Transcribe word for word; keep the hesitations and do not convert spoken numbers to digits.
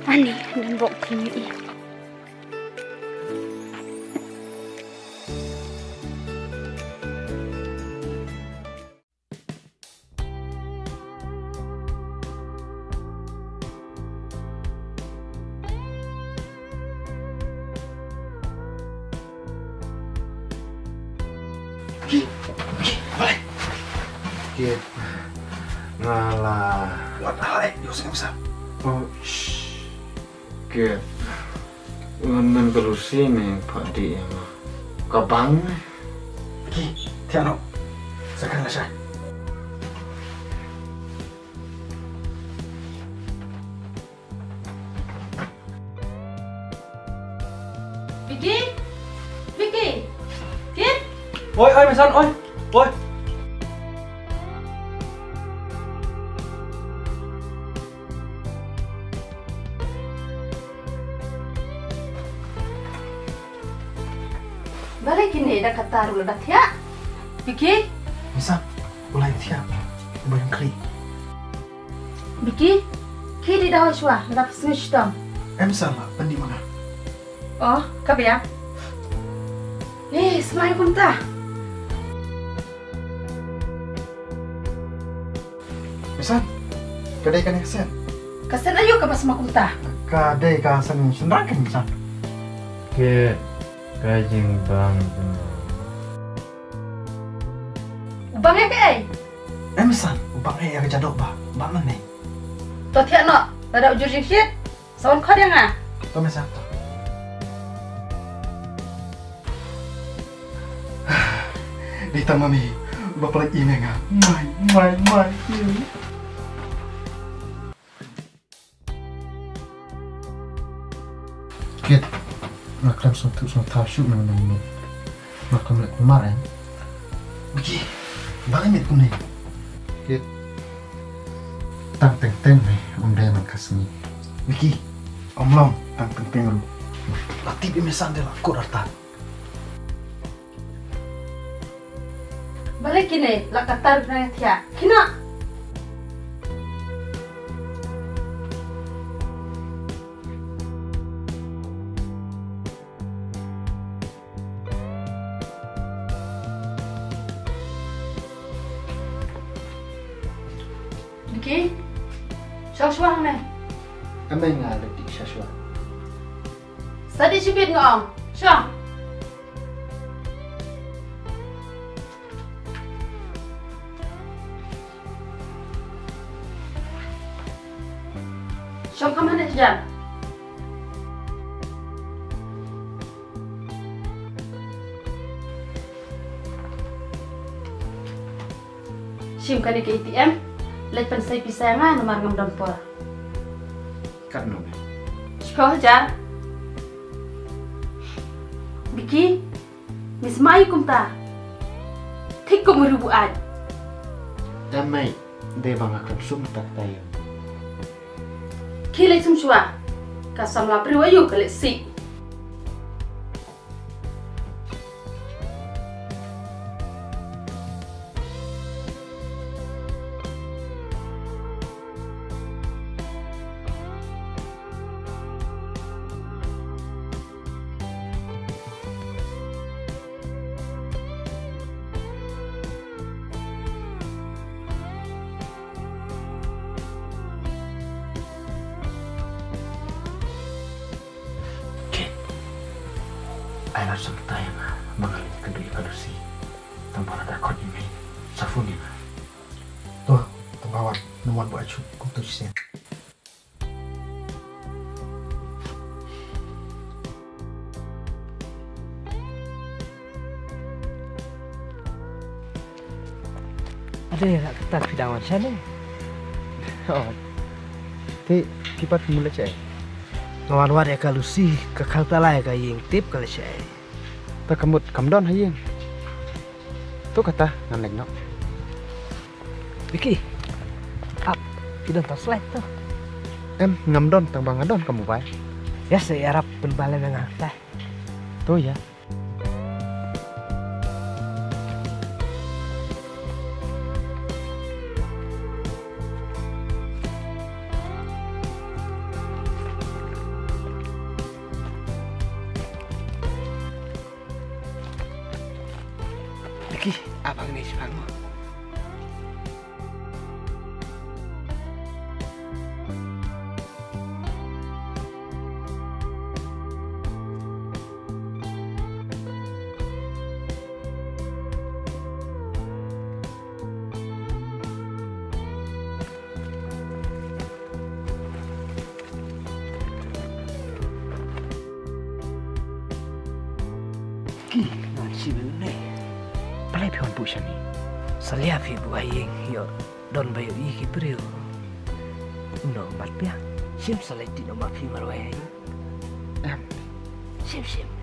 Ani, ngan bok phi ni. Ki, ki, balik. Ki, nga la. Wat halai, yo sengam sa. Oh, shh. Kit. London ka Lucy ne phah dih ïa nga. Ka bang ne. Ki, thiah noh. Sa kren lashai. Vicky? Vicky? Kit? Oi, oi, Mesan, oi. Oi. Balei kine da kata ruh lada thiah? Vicky? Mesan, u la thiah. Ba ïeng khlieh. Vicky, khie dih dawai shuwa, lada phi sngew shitom. Em Mesan, la pyndih ma nga. Oh, ka biang. Eh, smai kumta. Mesan, ka dei kane ka sien. Ka sien aïu kaba sma kumta? Ka dei ka sien shynrang kan Mesan. Kit, ka jingbang. U bang ïa kaei? Em Mesan, u bang ïa ka jadok ba, ba mane. To thiah noh, lada u jur jingshit. Sa wan khot ïa nga. To Mesan to. Dei tang ma me ba pynlait im ïa nga. Mai, mai, mai. Kit, nga khlem sngewthuh sngewthaw shuh na mynta mynta. Nga khlem leh kumar em. Vicky, balei met kumne? Kit, tang teng teng ne, ym dei man ka sngi. Vicky, ym long tang teng teng ruh. La tip ïa me san de la kut artat. Balei kine la katar bnai thiah. Kine. Vicky, shong shuwa hangne. Ka mei nga leit dih sha shuwa. Sa dih shibit nga ong. Shong. Shong kham hangne jan. Shim kane ka A T M, leit pynsave pisa ïa nga namar ngam don por. Katno? Shiphew hajar. Vicky, me sma ïa kumta. Thik kum u riewbuaid. Em mei, dei ba nga khlem sum ta kata ïa. Khie leit sum shuwa. Ka samla briew aïu ka leit sih. Kit. Ai lad sngewthuh ïa nga ba nga leit kynduh ïa ka Lucy. Tang ba lada khot ïa me sa phone ïa nga. To, tang ba wat, nang wan buh achu kumto shisien. Ade, la kata phi dang wan shane. Oh. Te phi pat mula che. Nga wan wad ïa ka Lucy, ka khang talai ka ïing tip ka la che. Ta ka mut kam don ha ïing. To kata ngan leit noh. Vicky. Ap, phi don torchlight to? Em, ngam don, tang ba nga don ka mobile. Ïa sa ïarap pynbalei na nga tai. To ïa. Ki, abang ni shipang mo. Ki, ngan shim ne. Balei phi wan buh shane? Salia phi buh ha ïing ïoh don ba ïohi ki briew. Ym don bat pia. Shim sa leit tih noh ma phi marwei ha ïing. Em. Shim shim.